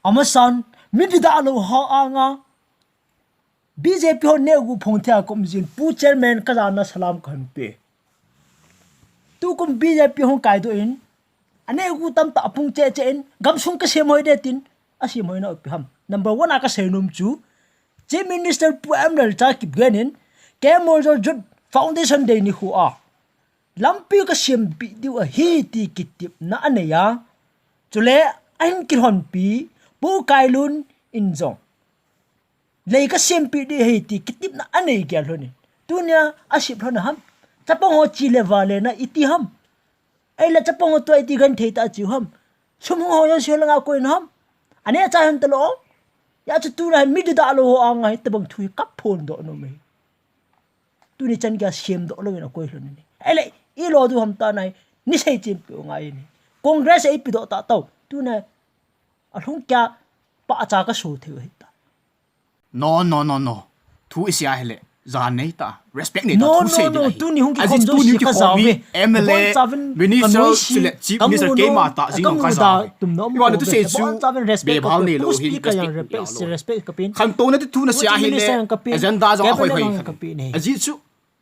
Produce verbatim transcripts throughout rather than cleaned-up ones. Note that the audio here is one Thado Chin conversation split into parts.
Amasan, mi dida lo ho anga B J P ho neh gu phong thei a kom jin, Pu Chairman ka jana salam ka hin pe. Tukum B J P hung kai doh in, aneh gu tamtah apung cheh cheh in, gamsung ka sem hoi de tin, asem hoi na upi ham. Number one a ka seinom chu, Chief Minister Pu M Lalcha Kipgen in, K M Mualzol Youth Foundation Day nikho a lampi ka sempeh diu ahi ti kitepna anei a. Chule ahin kilhonpi, Pu Kailun in jong lei ka sempeh ding ahi ti kitepna anei gel lhon in. Tunia asep lhon a ham. Chapang ho chi le va le na iti ham. Ahile chapang ho tua iti genthei tah a chiu ham. Sum hung ho jong sel langa koi na ham. Aneh cha hon talou. Hijeh chun tuna mi dida lo ho anga hitabang thu hi ka phondoh nom e. Tuni chan geiya semdoh louvin akoi lhon in. Ahile, ilo diu ham tah nahi, nei sei chim peh u ngai in. Congress a ipi doh tah tau. Tuna, alhung keiya pahcha ka so thei u ahi ta. No, no, no, no. Thu isei a hile, jan nei ta. Respect nei ta, no, thu sei no, ding no, ahi. Tuni hung kikhom jouse ka jao ve. M L A, Minister, chule Chief Minister keima tah jing jong ka jao ve. Ivan thu sei chu, bebhal neilou hi, respect neilou. Khantouna thu nasei a hile, agenda jong ahoi hoi kha. Ajeh chu,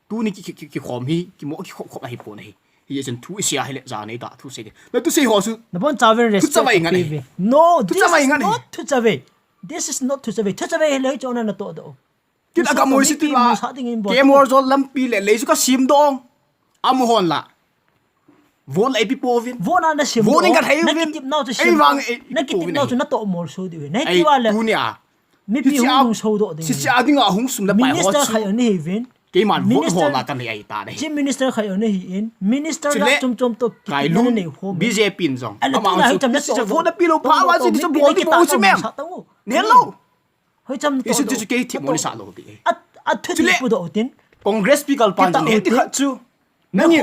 tuni ki, ki, ki, kikhom hi, kimo kikhop khop ahipon ahi. Hijeh chun thu isei a hile, jan nei ta, thu sei ding. Na thusei ho chu, thu chavai ngen ahi. No, this is not thu chavai. This is not thu chavai. Thu chavai hile hichu na natoh doh. Kin aga moi si ti la. K M Mualzol lampi le lei chu ka semdoh. Amu hon la. Vote la ipi pouvin. Vote na sem. Vote in ka thei uvin. Ei vang ei. Na kitepnau chu natoh molso diu. Na ti va le. Tunia. Mipi hung lungso doh ding. Hiche a dinga hung sum le pai ho chu. Minister khat jong nahi uvin. Keiman vote ho la ka nei ahi ta nahi. Chief Minister khat jong nahi in. Minister la chom chom toh. Kailun, B J P in jong. Ama chu vote na pilou pha va chu vote bol chu mem. Neh lou. Hoicham natoh doh. Hichu kei themmo nei sah lou ding. A, a thu ti pu doh utin. Congress pi kalpan jong neh ti khat chu. Nangin.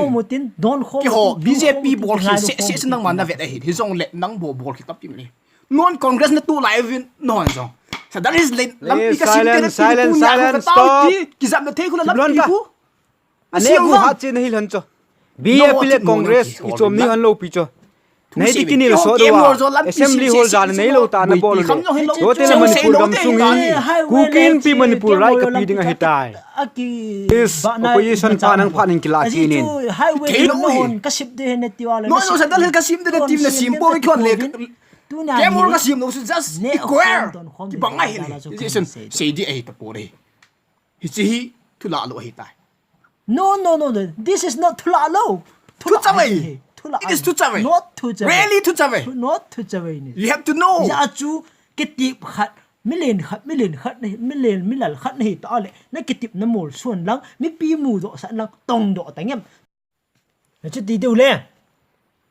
Keiho B J P bol khel seh seh chu nangma na vet ahi. Hijongle nang bol bol khel tapim le. Non Congress natoh lai uvin non jong. Sadar Hills le lampi ka sem te na ti tu nia ka tao ti. Kijam na thei khu la lampi khu. Aneh gu hat chen nahi lhon chu. B J P le Congress kichom ni hon lou pi chu. Nahi ti kinel so doh a. Assembly hall jan neilou tah na bol le. Tua teng le Manipur gamsung hi. Kuki Inpi Manipur rai kape ding ahitai. Is opposition pa nang phat in kila kit in. Ka sep ding ahi na ti va le. No, no, Sadar Hills ka sem ding na ti na sem po ve khon le. Tunia K M Mualzol ka sem lou chu just inquire. Kibang ahi le. Sei ding ahi tapou le. Hiche hi thu lah lou ahitai. No, no, no, no. This is not thu lah lou. Thu chavai. It is thu chavai. Not thu chavai. Really thu chavai. Not thu chavai ni. You have to know. Hijeh chu kitep khat, milen khat, milen khat nahi, milen milal khat nahi ta le. Na kitepna molson lang, mipi mudoh sah lang, tongdoh ta ngem. Nachu ti diu le.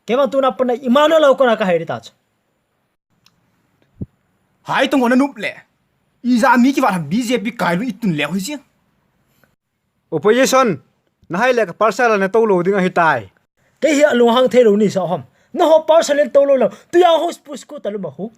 Kei vang tuna pat na Immanuel ho kona ka hai ding ta chu. Hai tong na nup le. Ija mi kivat ham B J P Kailun itun leu hi jing. Opposition, na hai le ka parcel na tou lou ding ahitai. Kei hi alunghang thei lou nei sa ham. Nangho parcel in tou lou lou. Tuja ho push ko ta lou ma hu.